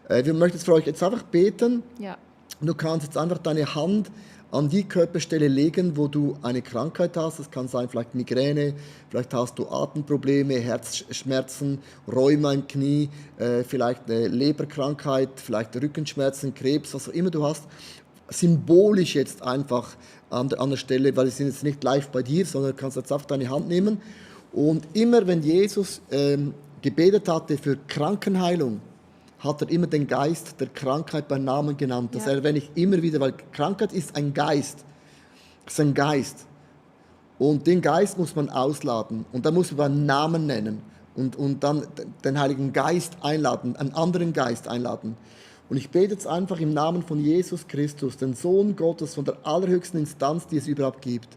Wir möchten jetzt für euch jetzt einfach beten. Ja. Du kannst jetzt einfach deine Hand an die Körperstelle legen, wo du eine Krankheit hast. Das kann sein vielleicht Migräne, vielleicht hast du Atemprobleme, Herzschmerzen, Rheuma im Knie, vielleicht eine Leberkrankheit, vielleicht Rückenschmerzen, Krebs, was auch immer du hast. Symbolisch jetzt einfach an der Stelle, weil wir sind jetzt nicht live bei dir, sondern du kannst jetzt einfach deine Hand nehmen. Und immer wenn Jesus gebetet hatte für Krankenheilung, hat er immer den Geist der Krankheit beim Namen genannt. Das erwähne ich immer wieder, weil Krankheit ist ein Geist. Es ist ein Geist. Und den Geist muss man ausladen. Und dann muss man beim Namen nennen. Und dann den Heiligen Geist einladen, einen anderen Geist einladen. Und ich bete jetzt einfach im Namen von Jesus Christus, den Sohn Gottes, von der allerhöchsten Instanz, die es überhaupt gibt.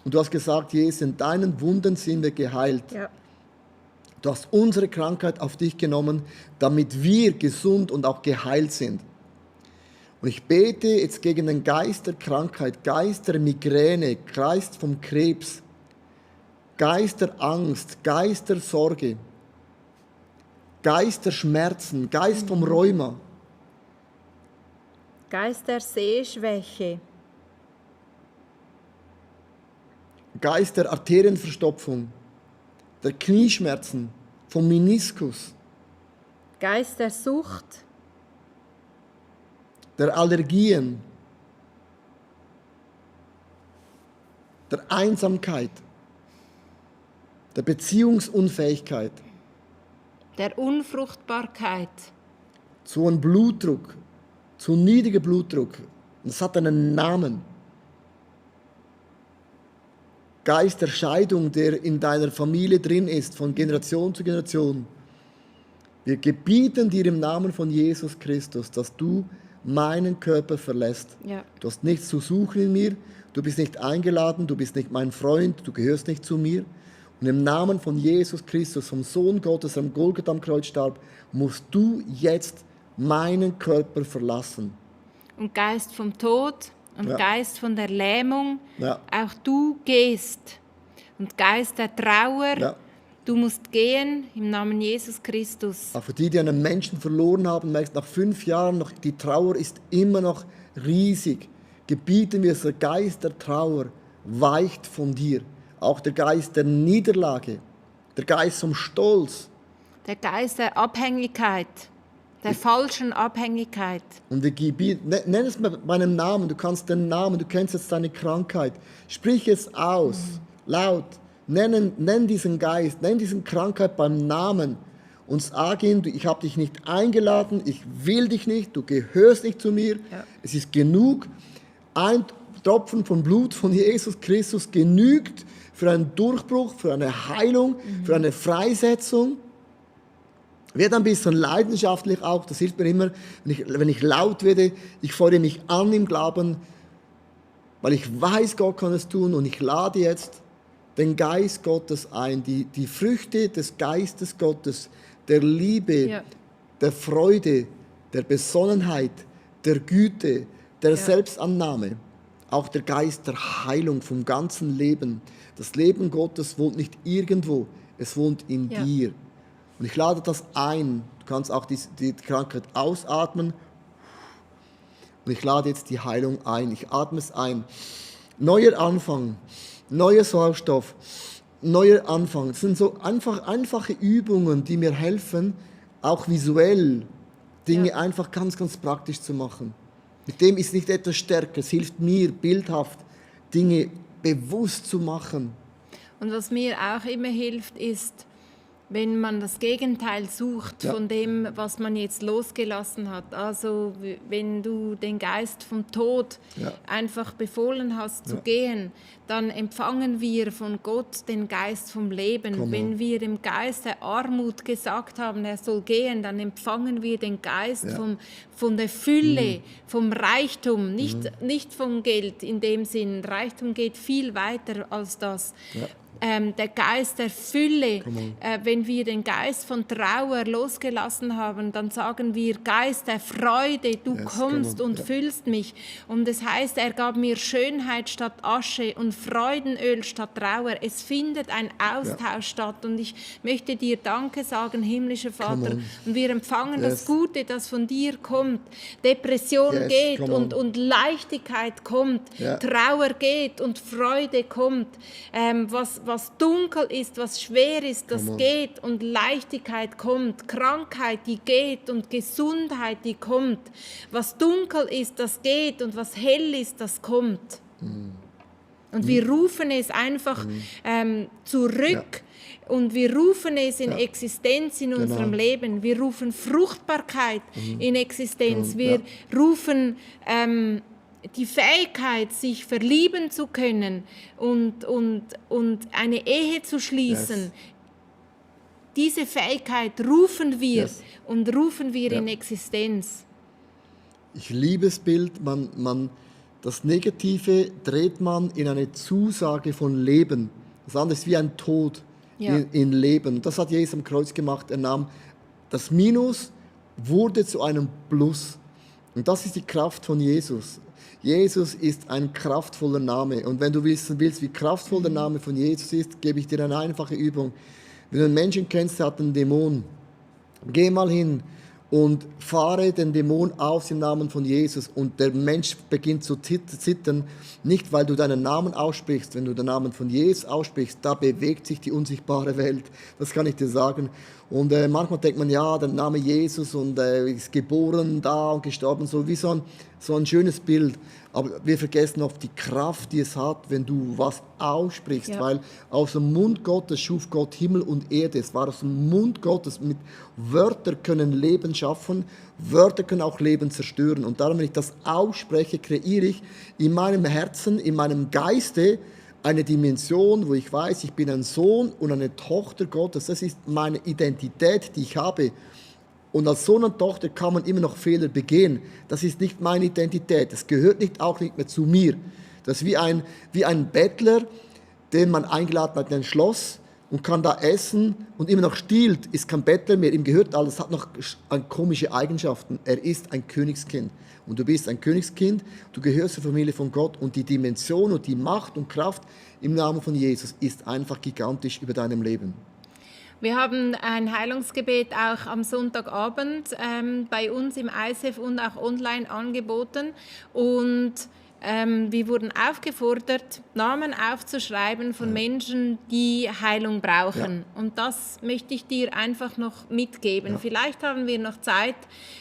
Und du hast gesagt, Jesus, in deinen Wunden sind wir geheilt. Ja. Du hast unsere Krankheit auf dich genommen, damit wir gesund und auch geheilt sind. Und ich bete jetzt gegen den Geist der Krankheit, Geist der Migräne, Geist vom Krebs, Geist der Angst, Geist der Sorge, Geist der Schmerzen, Geist vom Rheuma, Geist der Sehschwäche, Geist der Arterienverstopfung, der Knieschmerzen, vom Meniskus, Geist der Sucht, der Allergien, der Einsamkeit, der Beziehungsunfähigkeit, der Unfruchtbarkeit, zu einem Blutdruck, zu niedriger Blutdruck. Das hat einen Namen. Geist der Scheidung, der in deiner Familie drin ist, von Generation zu Generation. Wir gebieten dir im Namen von Jesus Christus, dass du meinen Körper verlässt. Ja. Du hast nichts zu suchen in mir, du bist nicht eingeladen, du bist nicht mein Freund, du gehörst nicht zu mir. Und im Namen von Jesus Christus, vom Sohn Gottes, am Golgatha am Kreuz starb, musst du jetzt meinen Körper verlassen. Und Geist vom Tod und Geist von der Lähmung, auch du gehst. Und Geist der Trauer, du musst gehen im Namen Jesus Christus. Auch für die, die einen Menschen verloren haben, merkst nach 5 Jahren noch, die Trauer ist immer noch riesig. Gebieten wir, dass der Geist der Trauer weicht von dir. Auch der Geist der Niederlage, der Geist vom Stolz. Der Geist der Abhängigkeit, der falschen Abhängigkeit. Und wir gebieten, nenn es mal bei einem Namen, du kannst den Namen, du kennst jetzt deine Krankheit. Sprich es aus, laut. Nenn diesen Geist, nenn diese Krankheit beim Namen. Und sag ihm, ich habe dich nicht eingeladen, ich will dich nicht, du gehörst nicht zu mir. Ja. Es ist genug. Ein Tropfen von Blut von Jesus Christus genügt für einen Durchbruch, für eine Heilung, für eine Freisetzung. Werd ein bisschen leidenschaftlich auch, das hilft mir immer, wenn ich laut werde, ich feuere mich an im Glauben, weil ich weiß, Gott kann es tun und ich lade jetzt den Geist Gottes ein, die Früchte des Geistes Gottes, der Liebe, der Freude, der Besonnenheit, der Güte, der Selbstannahme, auch der Geist der Heilung vom ganzen Leben. Das Leben Gottes wohnt nicht irgendwo, es wohnt in dir. Und ich lade das ein. Du kannst auch die Krankheit ausatmen. Und ich lade jetzt die Heilung ein. Ich atme es ein. Neuer Anfang, neuer Sauerstoff, neuer Anfang. Das sind so einfache Übungen, die mir helfen, auch visuell Dinge einfach ganz, ganz praktisch zu machen. Mit dem ist nicht etwas stärker. Es hilft mir, bildhaft Dinge bewusst zu machen. Und was mir auch immer hilft, ist, wenn man das Gegenteil sucht von dem, was man jetzt losgelassen hat. Also wenn du den Geist vom Tod einfach befohlen hast zu gehen, dann empfangen wir von Gott den Geist vom Leben. Wenn wir dem Geist der Armut gesagt haben, er soll gehen, dann empfangen wir den Geist von der Fülle, vom Reichtum, nicht vom Geld in dem Sinn. Reichtum geht viel weiter als das. Ja. Der Geist der Fülle, wenn wir den Geist von Trauer losgelassen haben, dann sagen wir, Geist der Freude, du kommst und füllst mich. Und das heißt, er gab mir Schönheit statt Asche und Freudenöl statt Trauer. Es findet ein Austausch statt und ich möchte dir Danke sagen, himmlischer Vater. Und wir empfangen das Gute, das von dir kommt. Depression geht und Leichtigkeit kommt. Trauer geht und Freude kommt. Was dunkel ist, was schwer ist, das geht und Leichtigkeit kommt. Krankheit, die geht und Gesundheit, die kommt. Was dunkel ist, das geht und was hell ist, das kommt. Und wir rufen es einfach zurück und wir rufen es in Existenz in unserem Leben. Wir rufen Fruchtbarkeit in Existenz. Wir rufen die Fähigkeit, sich verlieben zu können und eine Ehe zu schließen, diese Fähigkeit rufen wir und rufen wir in Existenz. Ich liebe das Bild, das Negative dreht man in eine Zusage von Leben. Das andere ist wie ein Tod in Leben. Das hat Jesus am Kreuz gemacht. Er nahm das Minus, wurde zu einem Plus. Und das ist die Kraft von Jesus. Jesus ist ein kraftvoller Name. Und wenn du wissen willst, wie kraftvoll der Name von Jesus ist, gebe ich dir eine einfache Übung. Wenn du einen Menschen kennst, der hat einen Dämon, geh mal hin und fahre den Dämon aus im Namen von Jesus und der Mensch beginnt zu zittern, nicht weil du deinen Namen aussprichst, wenn du den Namen von Jesus aussprichst, da bewegt sich die unsichtbare Welt, das kann ich dir sagen. Und manchmal denkt man, ja, der Name Jesus und ist geboren da und gestorben, so wie so ein schönes Bild. Aber wir vergessen oft die Kraft, die es hat, wenn du was aussprichst, weil aus dem Mund Gottes schuf Gott Himmel und Erde. Es war aus dem Mund Gottes. Mit Wörter können Leben schaffen, Wörter können auch Leben zerstören. Und darum, wenn ich das ausspreche, kreiere ich in meinem Herzen, in meinem Geiste eine Dimension, wo ich weiß, ich bin ein Sohn und eine Tochter Gottes. Das ist meine Identität, die ich habe. Und als Sohn und Tochter kann man immer noch Fehler begehen. Das ist nicht meine Identität. Das gehört auch nicht mehr zu mir. Das ist wie ein Bettler, den man eingeladen hat in ein Schloss und kann da essen und immer noch stiehlt, ist kein Bettler mehr. Ihm gehört alles, hat noch komische Eigenschaften. Er ist ein Königskind. Und du bist ein Königskind, du gehörst zur Familie von Gott und die Dimension und die Macht und Kraft im Namen von Jesus ist einfach gigantisch über deinem Leben. Wir haben ein Heilungsgebet auch am Sonntagabend bei uns im ICF und auch online angeboten und wir wurden aufgefordert, Namen aufzuschreiben von Menschen, die Heilung brauchen. Ja. Und das möchte ich dir einfach noch mitgeben. Ja. Vielleicht haben wir noch Zeit,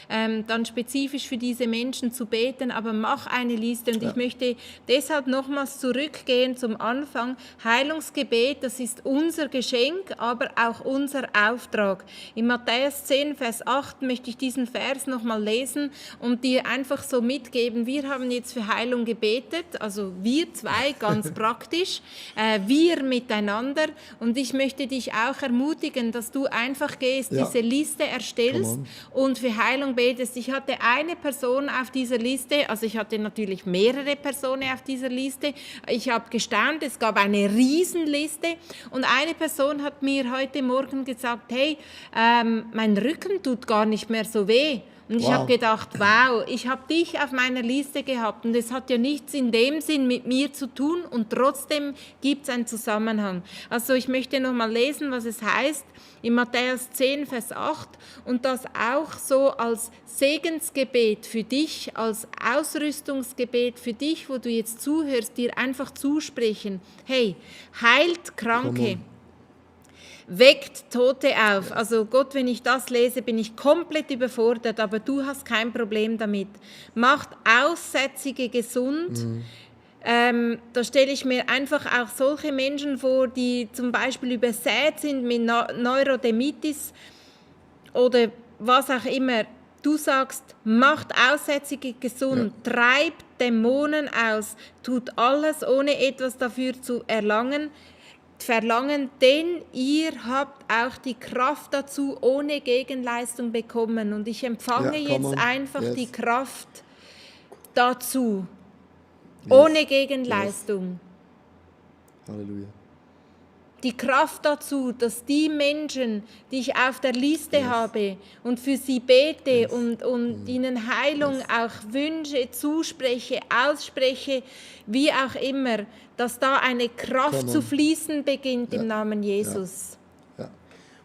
dann spezifisch für diese Menschen zu beten, aber mach eine Liste. Und ich möchte deshalb nochmals zurückgehen zum Anfang. Heilungsgebet, das ist unser Geschenk, aber auch unser Auftrag. In Matthäus 10, Vers 8 möchte ich diesen Vers nochmal lesen und dir einfach so mitgeben. Wir haben jetzt für Heilung gebetet, also wir zwei ganz praktisch, wir miteinander und ich möchte dich auch ermutigen, dass du einfach gehst, diese Liste erstellst und für Heilung betest. Ich hatte eine Person auf dieser Liste, also ich hatte natürlich mehrere Personen auf dieser Liste, ich habe gestaunt, es gab eine Riesenliste und eine Person hat mir heute Morgen gesagt, hey, mein Rücken tut gar nicht mehr so weh. Und ich Wow. habe gedacht, wow, ich habe dich auf meiner Liste gehabt und es hat ja nichts in dem Sinn mit mir zu tun und trotzdem gibt es einen Zusammenhang. Also ich möchte nochmal lesen, was es heißt in Matthäus 10, Vers 8 und das auch so als Segensgebet für dich, als Ausrüstungsgebet für dich, wo du jetzt zuhörst, dir einfach zusprechen. Hey, heilt Kranke. Weckt Tote auf. Also Gott, wenn ich das lese, bin ich komplett überfordert, aber du hast kein Problem damit. Macht Aussätzige gesund. Da stelle ich mir einfach auch solche Menschen vor, die zum Beispiel übersät sind mit Neurodermitis oder was auch immer. Du sagst, macht Aussätzige gesund, treibt Dämonen aus, tut alles, ohne etwas dafür zu verlangen, denn ihr habt auch die Kraft dazu ohne Gegenleistung bekommen. Und ich empfange jetzt einfach die Kraft dazu, ohne Gegenleistung. Halleluja. Die Kraft dazu, dass die Menschen, die ich auf der Liste habe und für sie bete und ihnen Heilung auch wünsche, zuspreche, ausspreche, wie auch immer, dass da eine Kraft zu fließen beginnt im Namen Jesus. Ja.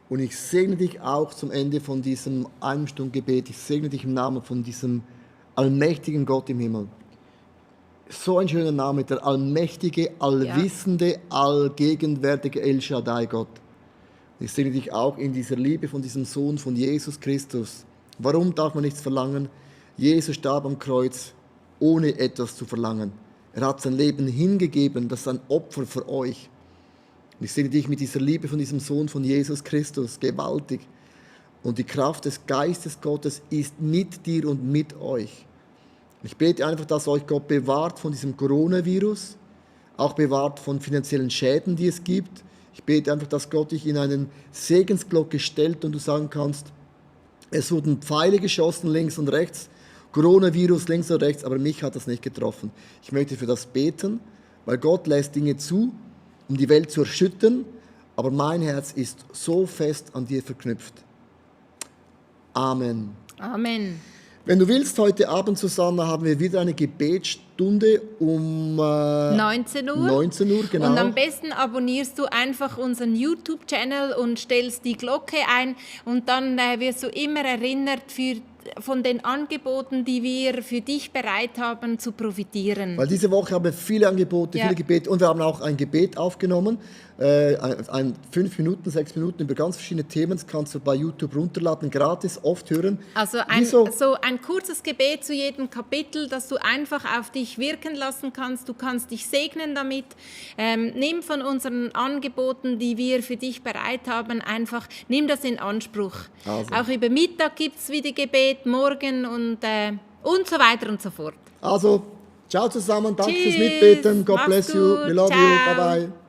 Und ich segne dich auch zum Ende von diesem Einstundgebet. Ich segne dich im Namen von diesem allmächtigen Gott im Himmel. So ein schöner Name, der allmächtige, allwissende, allgegenwärtige El Shaddai Gott. Ich segne dich auch in dieser Liebe von diesem Sohn von Jesus Christus. Warum darf man nichts verlangen? Jesus starb am Kreuz, ohne etwas zu verlangen. Er hat sein Leben hingegeben, das ist ein Opfer für euch. Und ich segne dich mit dieser Liebe von diesem Sohn von Jesus Christus, gewaltig. Und die Kraft des Geistes Gottes ist mit dir und mit euch. Ich bete einfach, dass euch Gott bewahrt von diesem Coronavirus, auch bewahrt von finanziellen Schäden, die es gibt. Ich bete einfach, dass Gott dich in einen Segensglocke stellt und du sagen kannst, es wurden Pfeile geschossen links und rechts, Coronavirus links und rechts, aber mich hat das nicht getroffen. Ich möchte für das beten, weil Gott lässt Dinge zu, um die Welt zu erschüttern, aber mein Herz ist so fest an dir verknüpft. Amen. Amen. Wenn du willst, heute Abend, Susanna, haben wir wieder eine Gebetsstunde um 19 Uhr. 19 Uhr, genau. Und am besten abonnierst du einfach unseren YouTube-Channel und stellst die Glocke ein und dann wirst du immer erinnert von den Angeboten, die wir für dich bereit haben, zu profitieren. Weil diese Woche haben wir viele Angebote, viele Gebete und wir haben auch ein Gebet aufgenommen, 5 Minuten, 6 Minuten über ganz verschiedene Themen. Das kannst du bei YouTube runterladen, gratis, oft hören. Also so ein kurzes Gebet zu jedem Kapitel, das du einfach auf dich wirken lassen kannst. Du kannst dich segnen damit. Nimm von unseren Angeboten, die wir für dich bereit haben, einfach nimm das in Anspruch. Also. Auch über Mittag gibt es wieder Gebet, morgen und so weiter und so fort. Also, ciao zusammen, danke Tschüss, fürs Mitbeten, God mach's bless you, gut, we love you, ciao. bye bye.